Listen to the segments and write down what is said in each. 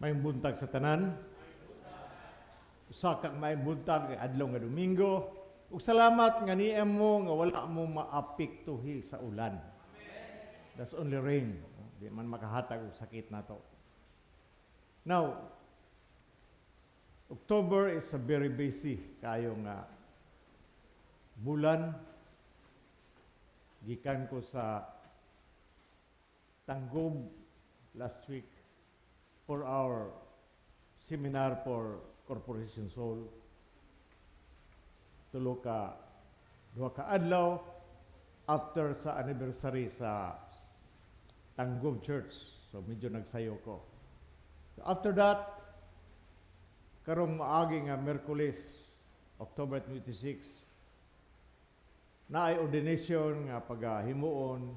Maayong buntag sa tanan. Usa ka maayong buntag adlaw nga Domingo. Ug salamat nga niya mo nga wala mo maapektuhi sa ulan. That's only rain. Di man makahatag og sakit nato. Now, October is a very busy kayo nga bulan. Gikan ko sa Tanggob last week for our seminar for Corporation Soul. Tulo ka duha ka adlaw after sa anniversary sa Tanggob Church. So medyo nagsayo ko. So after that, karong maagi nga Miyerkules, October 26, naay ordination nga pagahimuon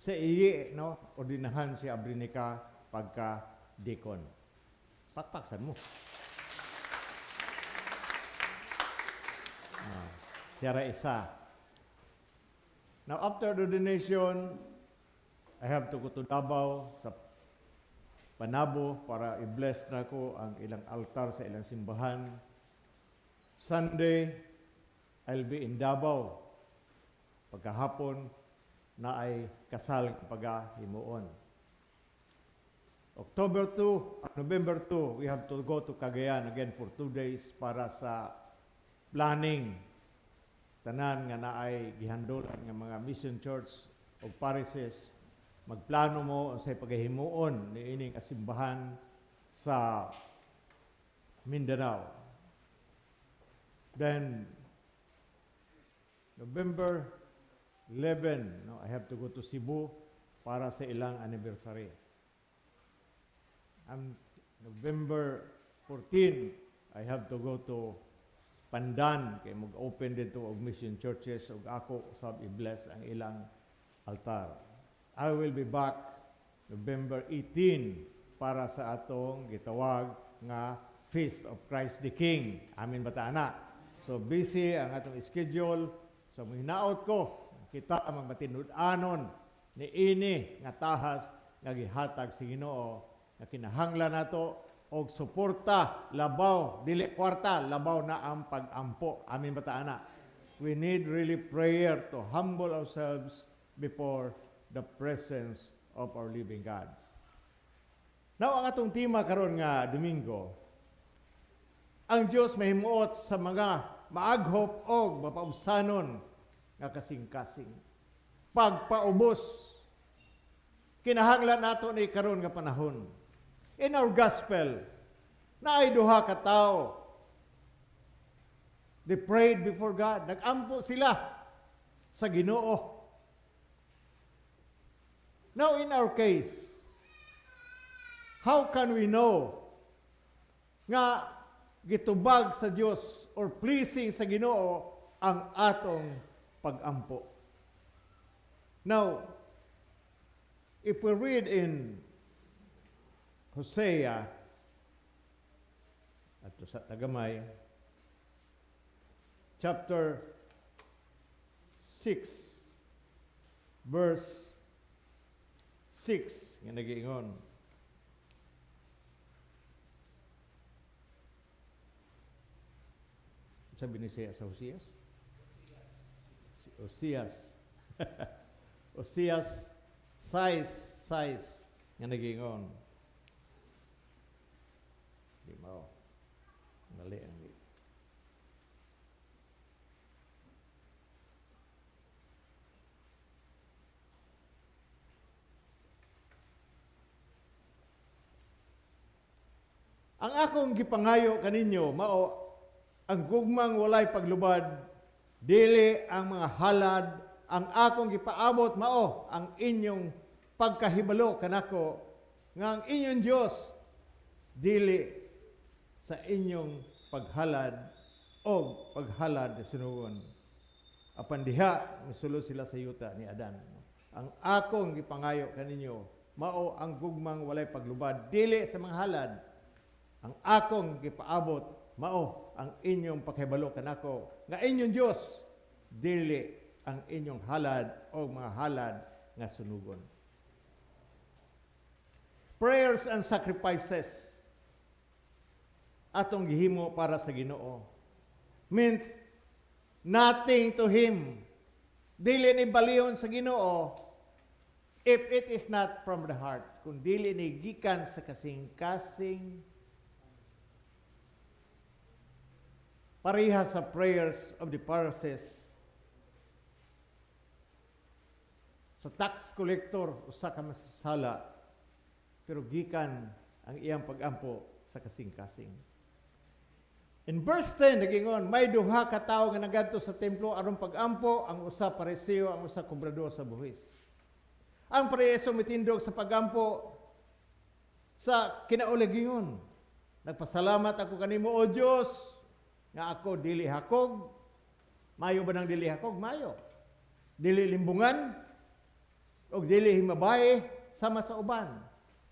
sa iyi, no, ordinahan si Abrinica pagka deacon. Pakpaksan mo. Ah, siya ra isa. Now after the ordination, I have to go to Davao sa Panabo para i-bless na ko ang ilang altar sa ilang simbahan. Sunday, I'll be in Davao. Pagkahapon, na ay kasal pagahimuon. October 2, November 2, we have to go to Cagayan again for 2 days para sa planning tanan nga naay gihandulan nga mga mission church o parishes, magplano mo unsay pagahimuon niining asimbahan sa Mindanao. Then November 11, no, I have to go to Cebu para sa ilang anniversary. November 14, I have to go to Pandan kay mag-open dito og mission churches ug ako sab i-bless ang ilang altar. I will be back November 18 para sa atong gitawag nga Feast of Christ the King. Amin ba ta ana? So busy ang atong schedule. So hinaot ko kita ang magmatinud-anon ni ini nga tahas nga gihatag sa Ginoo nga kinahanglan nato og suporta, labaw dili kwarta, labaw na ang pag-ampo. Amin ba ta ana? We need really prayer to humble ourselves before the presence of our living God. Now, ang atong tema karon nga Domingo, ang Dios mahimuot sa mga maaghop og mapaubsanon nga kasing-kasing. Pagpaubos, kinahanglan nato ni karon nga panahon. In our gospel, naay duha ka tawo. They prayed before God. Nagampo sila sa Ginoo. Now, in our case, how can we know nga gitubag sa Dios or pleasing sa Ginoo ang atong pagampo? Now, if we read in Hosea, ato sa tagamay, chapter 6, verse 6, nga nagiingon. Sabi ni siya sa Hoseas? Si Oseas. Oseas 6, 6 nga nagiingon. Di mo. Mali ang. Ang akong gipangayo kaninyo mao ang gugmang walay paglubad, dili ang mga halad. Ang akong gipaabot mao ang inyong pagkahibalo kanako nga ang inyong Dios, dili sa inyong paghalad o paghalad sinugon. Apan diha misulod sila sa yuta ni Adan. Ang akong gipangayo kaninyo mao ang gugmang walay paglubad, dili sa mga halad. Ang akong gipaabot mao ang inyong pakahibalo kanako nga inyong Dios, dili ang inyong halad o mga halad nga sunugon. Prayers and sacrifices. atong gihimo para sa Ginoo means nothing to Him. Dili ni balion sa Ginoo if it is not from the heart. Kung dili ni gikan sa kasing-kasing, pareha sa prayers of the Pharisees, sa tax collector, usa ka masasala, pero gikan ang iyang pagampo sa kasing-kasing. In verse 10, nagingon, may duha ka tawo nga nagadto sa templo aron pagampo, ang usa Pariseo, ang usa kobrador sa buhis. Ang Pariseo mitindog sa pagampo sa kinauligingon. "Nagpasalamat ako kanimo, O Dios, nga ako dili hakog." Mayo ba nang dili hakog? Mayo. Dili limbungan, og dili himabay sama sa uban.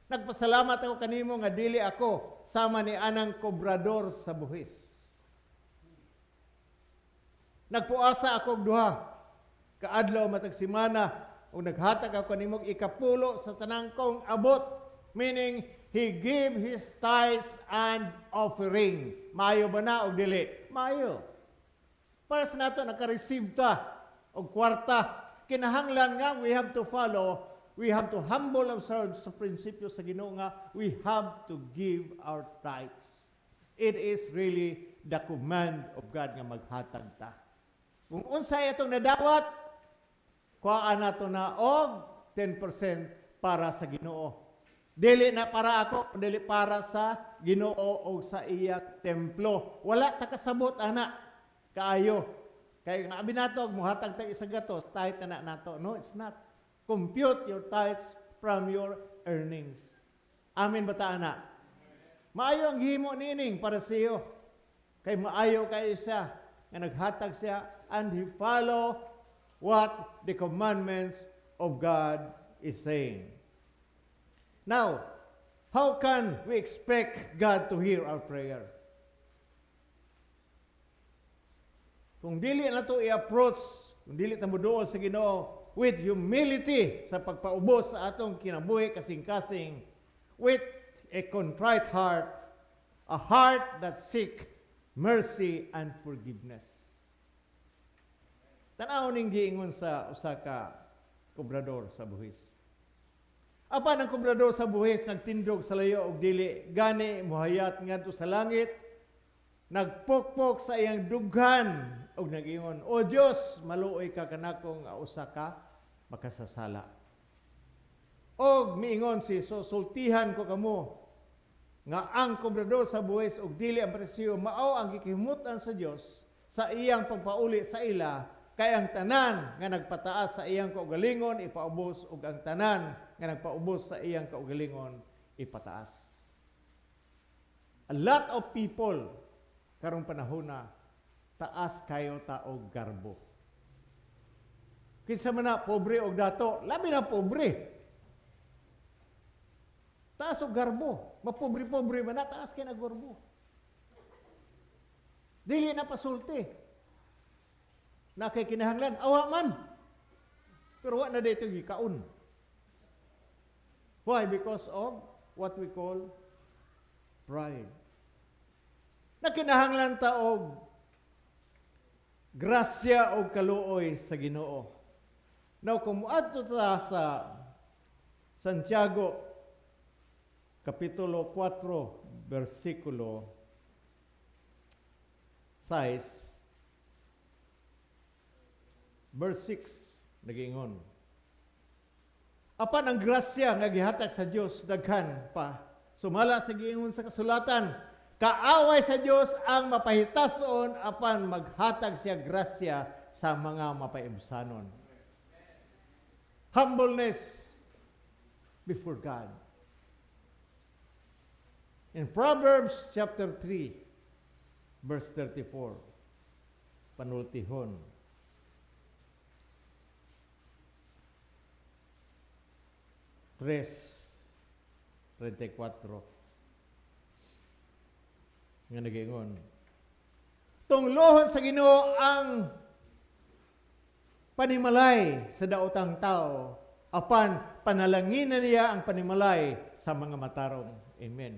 "Nagpasalamat ako kanimo nga dili ako sama ni anang kobrador sa buhis. Nagpuasa ako og duha kaadlaw matag semana ug naghatag ako kanimo og ikapulo sa tanang kong abot." Meaning, he gave his tithes and offering. Maayo ba na og dili? Maayo. Para sa nato naka-receive ta og kwarta, kinahanglan nga we have to follow, we have to humble ourselves sa prinsipyo sa Ginoo nga we have to give our tithes. It is really the command of God nga maghatag ta. Kung unsay atong nadawat, kuhaan nato na og 10% para sa Ginoo. Dili na para ako, dili para sa Ginoo o sa iya templo. Wala ta kasabot ana kaayo. Kay nga abi nato muhatag tag isa gatos, tithe na na nato. No, it's not. Compute your tithes from your earnings. Amen ba ta ana? Maayo ang gihimo niining Pariseo. Kay maayo kay siya nga naghatag siya and he follow what the commandments of God is saying. Now, how can we expect God to hear our prayer? Kung dili na to i-approach, kung dili ta moduol sa Ginoo with humility sa pagpaubos sa atong kinabuhi kasing-kasing, with a contrite heart, a heart that seek mercy and forgiveness. Tan-aw ning giingon sa usa ka kobrador sa buhis. Apan ang kobrador sa buhis nagtindog sa layo og dili gani muhayat ngadto sa langit, nagpukpok sa iyang dughan og nag-ingon, "O Dios, maluoy ka kanako nga usa ka makasasala." Og miingon si Jesus, "Sultihan ko kamo nga ang kobrador sa buhis og dili ang Pariseo mao ang gikihimutan sa Dios sa iyang pagpauli sa ila, kay ang tanan nga nagpataas sa iyang kaugalingon ipaubos ug ang tanan nga nagpaubos sa iyang kaugalingon ipataas." A lot of people karong panahon na taas kayo ta og garbo. Kinsa man na, pobre og dato, labi na pobre. Taas og garbo. Mapobre-pobre man na, taas kay na garbo. Dili na pasulti. Na kay kinahanglan, awa man. Pero wa na dito gikaon. Why? Because of what we call pride. Na kinahanglan ta og grasya og kaluoy sa Ginoo. Now, kung muadto ta sa Santiago, Kapitulo 4, versikulo 6, verse 6, nagingon. Apan ang grasya nga gihatag sa Dios daghan pa. Sumala sa giingon sa kasulatan, kaaway sa Dios ang mapahitason apan maghatag siya grasya sa mga mapaibsanon. Humbleness before God. In Proverbs chapter 3, verse 34, panultihon. 3:34 nga nagaingon, "Tunglohon sa Ginoo ang panimalay sa daotang tao, apan panalanginan niya ang panimalay sa mga matarong." Amen.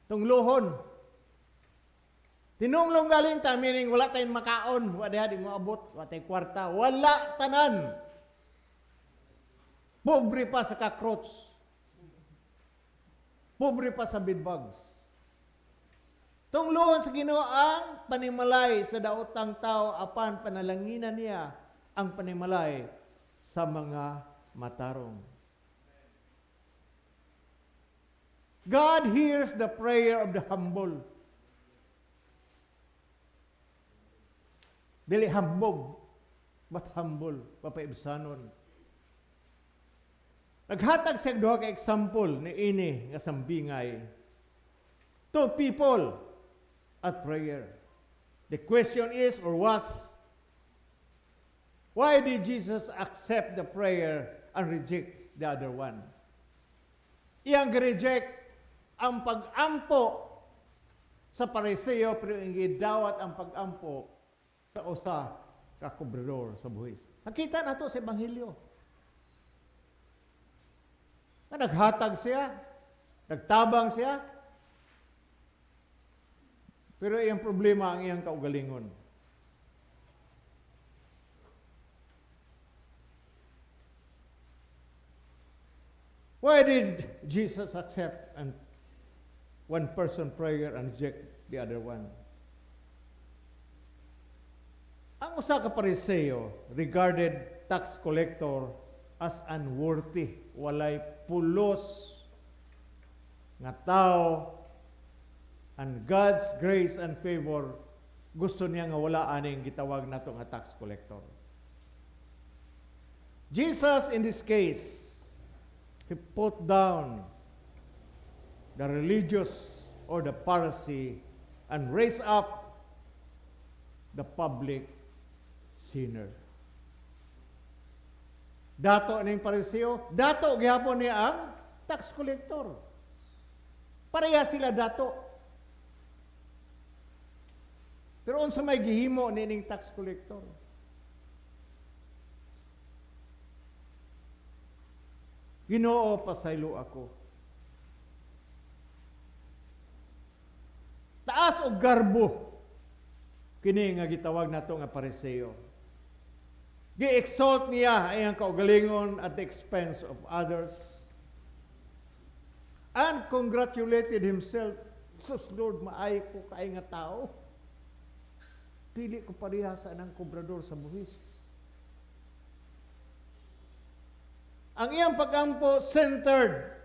Tunglohon. Tinunglong galing ta, meaning wala tayong makaon, wala diha di mo abot, wala tayong kwarta, wala tanan. Pobre pa sa cockroach. Pobre pa sa bedbugs. Tungloon sa Ginoo ang panimalay sa daotang tao, apan panalanginan niya ang panimalay sa mga matarong. God hears the prayer of the humble. Dili hambog, but humble, papaibsanon. Naghatag siya duha ka example ni ini nga sambingay. Two people at prayer. The question is or was, why did Jesus accept the prayer and reject the other one? Iyang reject ang pag-ampo sa Pariseo, pero iyang gidawat ang pag-ampo sa usa ka kobrador sa buhis. Nakita nato sa Ebanghelyo. Na naghatag siya, nagtabang siya, pero iyang problema ang iyang kaugalingon. Why did Jesus accept and one person prayer and reject the other one? Ang usa ka Pariseo regarded tax collector as unworthy, walay pulos nga tao, and God's grace and favor gusto niya nga wala aning gitawag nato nga tax collector. Jesus in this case, he put down the religious or the Pharisee and raised up the public sinner. Dato ning Pariseo, dato gihapon niya ang tax collector. Pareha sila dato. Pero unsa may gihimo nining tax collector? Ginoo, pasaylo ako. Taas og garbo kini nga gitawag nato nga Pariseo. Gi-exalt niya ang kaugalingon at the expense of others. And congratulated himself. Sus Lord, maay ko kay nga tao. Dili ko pareha sa anang kobrador sa buhis. Ang iyang pagampo centered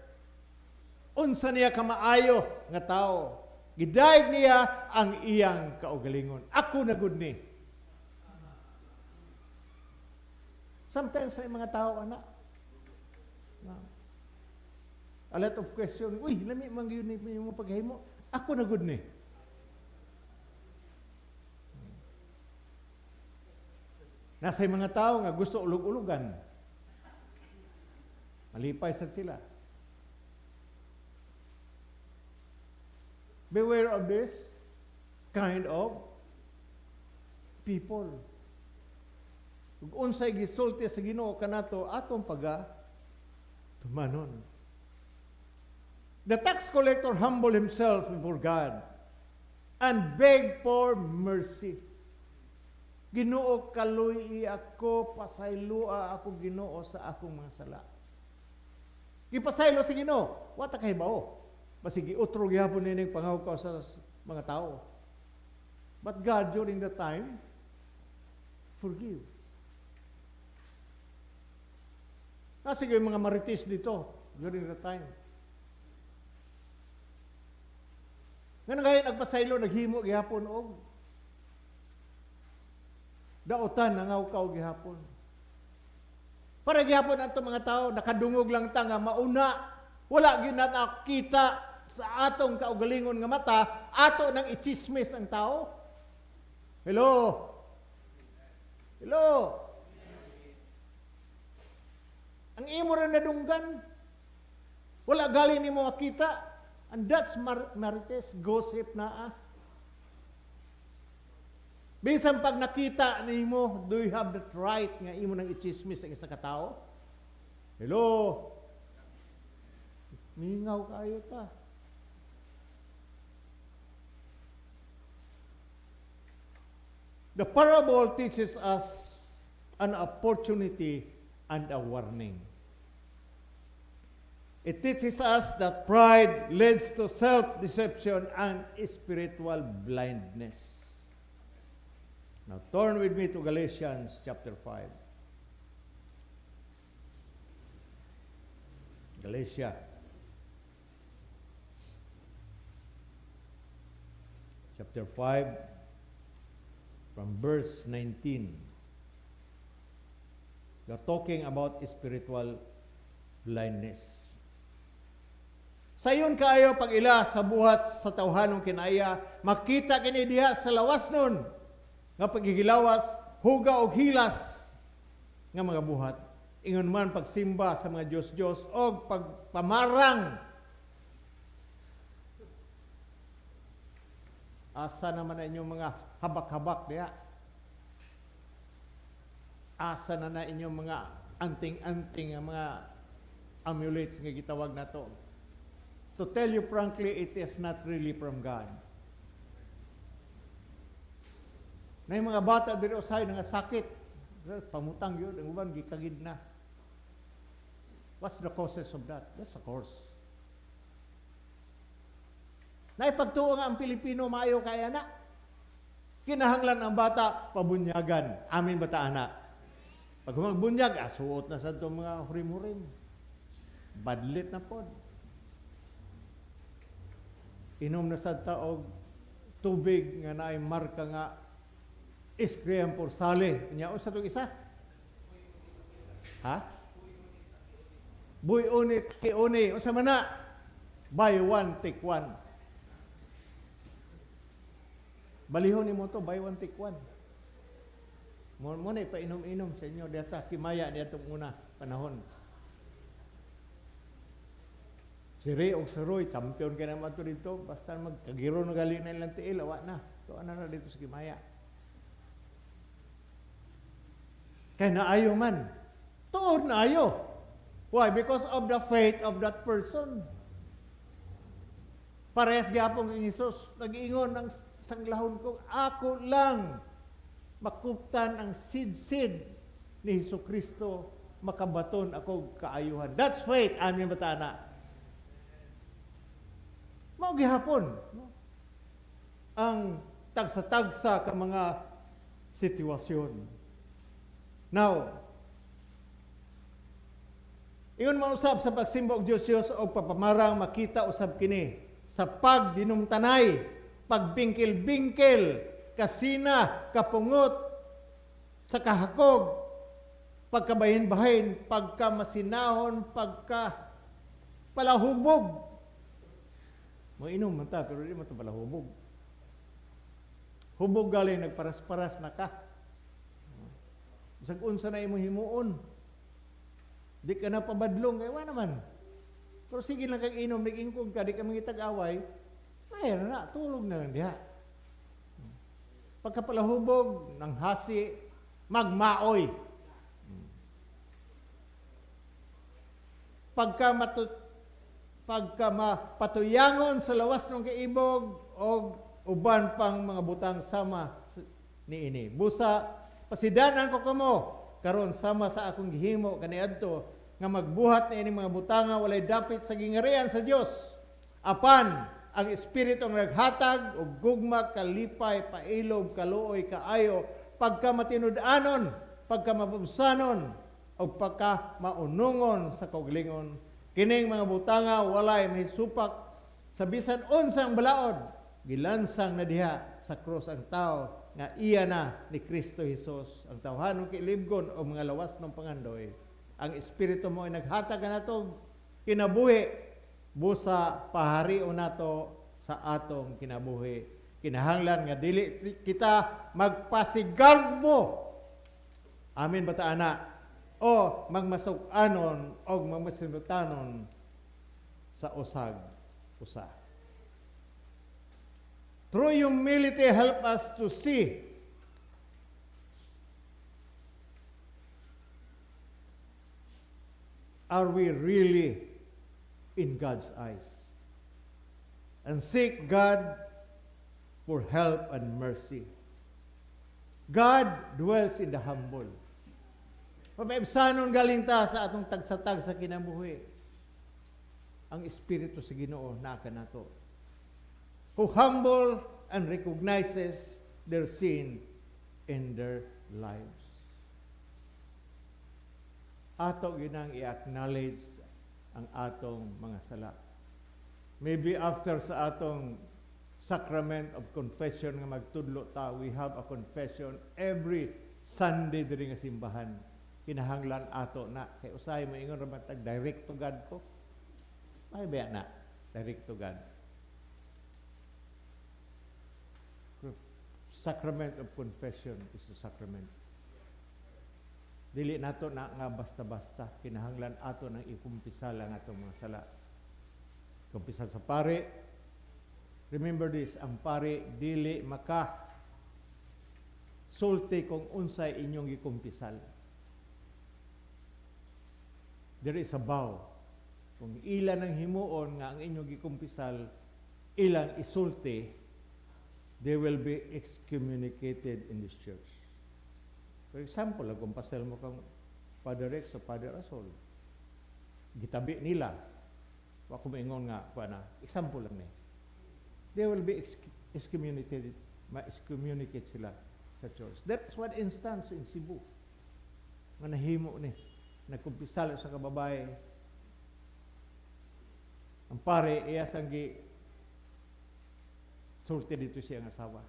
unsa niya kamaayo nga tao. Gidayeg niya ang iyang kaugalingon. Ako na gud ni. Sometimes sa mga tao, ana, a lot of question, uy, lami man gyud ni imong paghimo. Ako na gud ni. Nasa mga tao nga gusto ulog-ulugan. Malipay sad sila. Beware of this kind of people. Ug unsay gisulti sa Ginoo kanato atong paga tumanon. The tax collector humbled himself before God and begged for mercy. Ginoo, kaluy ako, pasayloa ako Ginoo sa akong mga sala. Gipasaylo sa Ginoo, wa ta kahibaw. Basig giutro gihapon nining panghukaw sa mga tao. But God during the time forgive. Nasa yung mga marites dito during the time. Nga na nagpasaylo, naghimo gihapon og daotan nangawkaw gihapon. Para gihapon ato mga tao, nakadungog lang ta nga mauna, wala gyud nakita sa atong kaugalingon nga mata, ato nang ichismis ang tao. Hello? Hello? Ang imo ra nadunggan, wala gali nimo makita. And that's marites, gossip na ah. Bisan pag nakita nimo, do you have that right nga imo nang ichismis ang isa ka tao? Hello? Mingaw kayo ta. The parable teaches us an opportunity and a warning. It teaches us that pride leads to self-deception and spiritual blindness. Now turn with me to Galatians chapter 5. Galatia. Chapter 5 from verse 19. We are talking about spiritual blindness. Sayon kaayo pag-ila sa buhat sa tawhanong kinaiya, makita kini diha sa lawas nun nga paghigilawas, huga og hilas nga mga buhat. Ingon man pagsimba sa mga Diyos-Diyos og pagpamarang. Asa naman na inyong mga habak-habak diha? Asa na na inyong mga anting-anting nga mga amulets nga gitawag nato? To tell you frankly, it is not really from God. Na yung mga bata diri usahay nga sakit, pamutang yun, ang uban gikagid na. What's the causes of that? That's a curse. Naipagtuo nga ang Pilipino maayo kaya na. Kinahanglan ang bata pabunyagan. Amin bata ana. Pag humagbunyag, suot na sa itong mga hurim-hurim. Badlit na pod. Inom na sa taog tubig nga naay marka nga Iskriyam por sale. Nya unsa tong isa? Ha? Buy uni ki uni. Unsa man na? Buy one take one. Balihon nimo to, buy one take one. Mo na ipainom-inom sa inyo diha sa Kimaya diha tong una panahon. Si Ray og si Roy, champion kay naman to dito. Basta magkagiro na gali na ilang tiil, awa na. Tuwa na na dito sa Kimaya. Kay naayo man. Tuod na ayo. Why? Because of the faith of that person. Parehas gyapon kay Jesus. Nag-ingon ang sanglahon ko, ako lang makuptan ang sid-sid ni Hesus Kristo, makabaton ako kaayuhan. That's faith. Amin ba ta na? Mao gihapon, no? Ang tagsa-tagsa ka mga sitwasyon. Now, ingon man usab sa pagsimba og Dios Dios og papamarang, makita usab kini sa pagdinumtanay, pagbingkil-bingkil, kasina, kapungot, sa kahakog, pagkabahin-bahin, pagkamasinahon, pagka palahubog. Mainom man ta, pero di man ta palahubog. Hubog galing, nagparas-paras na ka. Bisag unsa na imong himuon. Di ka na pabadlong, kay wa naman. Pero sige lang kag inom, nag-ingkog ka, di ka mangitag-away, mayroon na, tulog na lang diha. Pagkapalahubog, ng hasi, magmaoy. Pagka mapatuyangon sa lawas ng kaibog o uban pang mga butang sama niini. Busa, pasidanan ko kamo, karon sama sa akong gihimo kaniadto nga magbuhat niini mga butanga walay dapit sa gingarian sa Dios. Apan ang espiritu ang naghatag og gugma, kalipay, pailob, kaluoy, kaayo, pagka matinud-anon, pagka mabubsanon, o pagka maunungon sa kaugalingon. Kining mga butanga walay mahisupak sa bisan unsang balaod. Gilansang na diha sa krus ang tao nga iya na ni Kristo Jesus ang tawhanong kilibgon o mga lawas ng pangandoy. Ang espiritu mo ay naghatag nato kinabuhi, busa pahario nato sa atong kinabuhi. Kinahanglan nga dili kita magpasigarbo. Amin ba ta ana? O magmasuk-anon o magmasinutanon sa usag usa. True humility help us to see are we really in God's eyes, and seek God for help and mercy. God dwells in the humble. Mapaibsanon galing ta sa atong tagsatag sa kinabuhi. Ang Espiritu sa Ginoo naa kanato. Who humble and recognizes their sin in their lives. Ato ginang i-acknowledge ang atong mga sala. Maybe after sa atong sacrament of confession nga magtudlo ta, we have a confession every Sunday diri nga simbahan. Kinahanglan ato na kay usahay moingon ra man tag direct to God ko. Ay ba na direct to God. Sacrament of confession is a sacrament. Dili nato na nga basta-basta, kinahanglan ato nang ikumpisal ang atong mga sala. Kumpisal sa pare. Remember this, ang pare dili maka sulti kung unsay inyong gikumpisal. There is a vow. Kung ilan ang himuon nga ang inyong gikumpisal, ilang isulti, they will be excommunicated in this church. For example, nagkumpisal mo kang Father Rex o Father Asol. Gitabi nila. Wa ko maingon nga kuha na. Example lang ni. They will be excommunicated, ma-excommunicate sila sa church. That's one instance in Cebu nga nahimo ni. Nagkumpisal sa kababae. Ang pare, iya sang gi sulti dito siya ang asawa.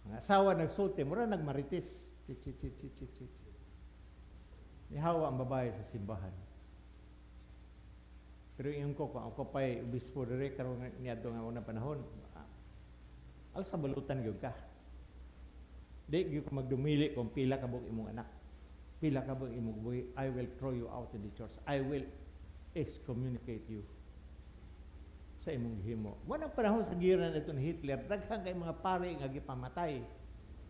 Ang asawa nagsulti, mura nagmarites. Chi, chi, chi, chi, chi, chi, chi. Nihawa ang babae sa simbahan. Pero ingon ko, kung ako pa'y obispo dire, karon niadto nga unang panahon, alsa balutan gyud ka. Di gyud ka magdumili kung pila ka buok imong anak. Pila ka buok imong buhi, I will throw you out in the church. I will excommunicate you sa imong gihimo. Mo nang panahon sa gira nito ni Hitler, daghan kay mga pare nga gipamatay.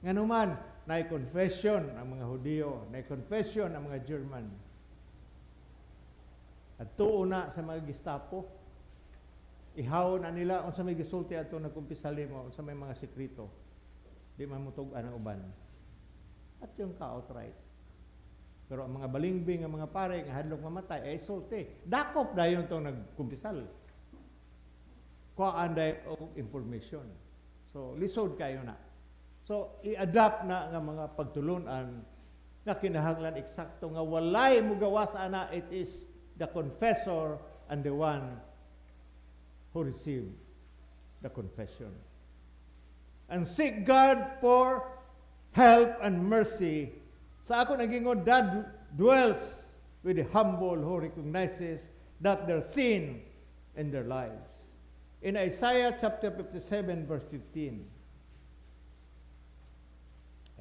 Nganuman, naay confession ang mga Hudiyo, naay confession ang mga German. At tuo na sa mga Gestapo, ihaw na nila unsa may gisulti ato nagkumpisal nimo, unsa may mga sekreto. Di man mutug-an ang uban. At yung ka outright. Pero ang mga balingbing ang mga pare nga hadlok mamatay ay sulti. Dakop dayon tong nagkumpisal. Kuhaan dayon og information. So lisod kayo na. So i-adapt na nga mga pagtulunan nga kinahanglan eksakto nga walay mugawas ana, it is the confessor and the one who received the confession. And seek God for help and mercy. Sa ako nagingon, God dwells with the humble who recognizes that their sin in their lives. In Isaiah chapter 57 verse 15.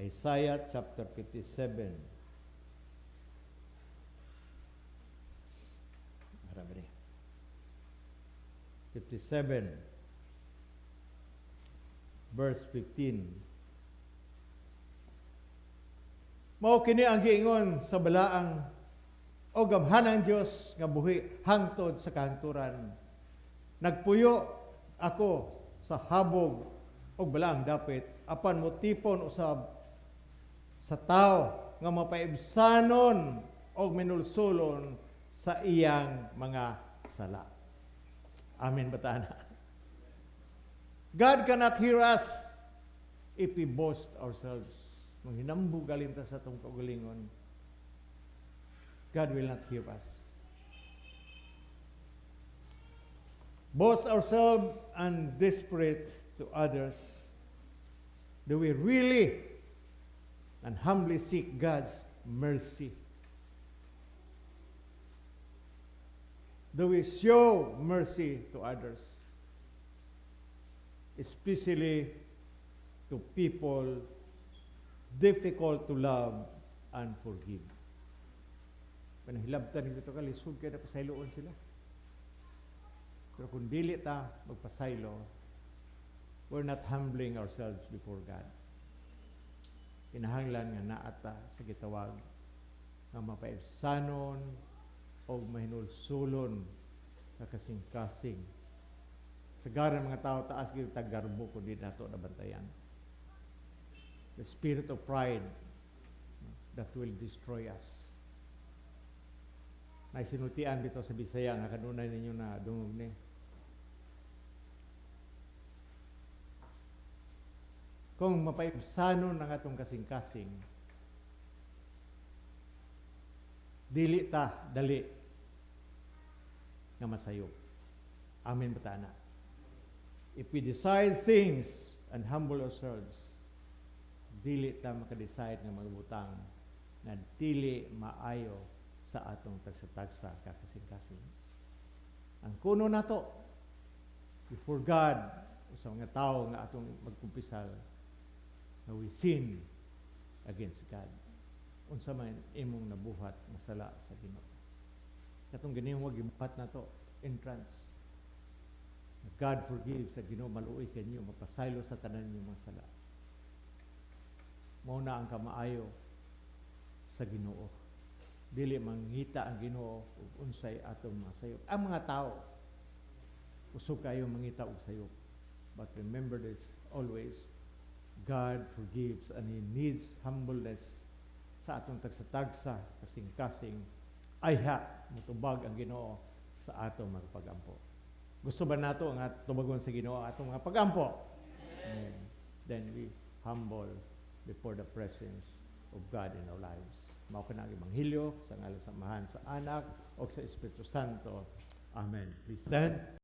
Isaiah chapter 57. Marami ni. 57 verse 15. Mao kini ang giingon sa balaang o gamhanang Dios nga buhi hangtod sa kahangturan. Nagpuyo ako sa habog og balaang dapit apan motipon usab sa tawo nga mapaibsanon og minulsulon sa iyang mga sala. Amen ba ta na? God cannot hear us if we boast ourselves. Manghinambo galing ta sa atong kaugalingon. God will not hear us. Boast ourselves and desperate to others. Do we really and humbly seek God's mercy? Do we show mercy to others? Especially to people difficult to love and forgive. Panahilabtan nito ka, lisod kaya na pasayloon sila. Pero kung dili ta magpasaylo, we're not humbling ourselves before God. Kinahanglan nga naa ta sa gitawag nga mapaibsanon o mahinulsulon sa kasing-kasing Sagaran mga tao, taas gyud tag garbo kung di nato nabantayan. The spirit of pride that will destroy us. May sinultian dito sa Bisaya nga kanunay ninyo na dungog ni. Kung mapaibsanon ang atong kasing-kasing, dili ta dali nga masayop. Amen ba ta na? If we decide things and humble ourselves, dili ta maka-decide nga magbutang na dili maayo sa atong tagsa-tagsa kakasing-kasing. Ang kuno nato before God o sa mga tao nga atong magkumpisal na we sin against God. Unsa man imong nabuhat nga sala sa Ginoo? Katong ganihong gibuhat nato entrance. God forgives sa Ginoo, maluoy kanyo, mapasaylo sa tanan niyo mga sala. Mao na ang kamaayo sa Ginoo. Dili mangita ang Ginoo ug unsay atong mga sayop. Ang mga tao usog kayo mangita og sayop. But remember this always, God forgives and He needs humbleness sa atong tagsa-tagsa, kasing-kasing, ayha mutubag ang Ginoo sa atong mga pagampo. Gusto ba nato nga tubagon sa Ginoo ang atong mga pagampo? Amen. Then we humble before the presence of God in our lives. Mao kana ang ebanghelyo sa ngalan sa Amahan, sa Anak, o sa Espiritu Santo. Amen. Please stand.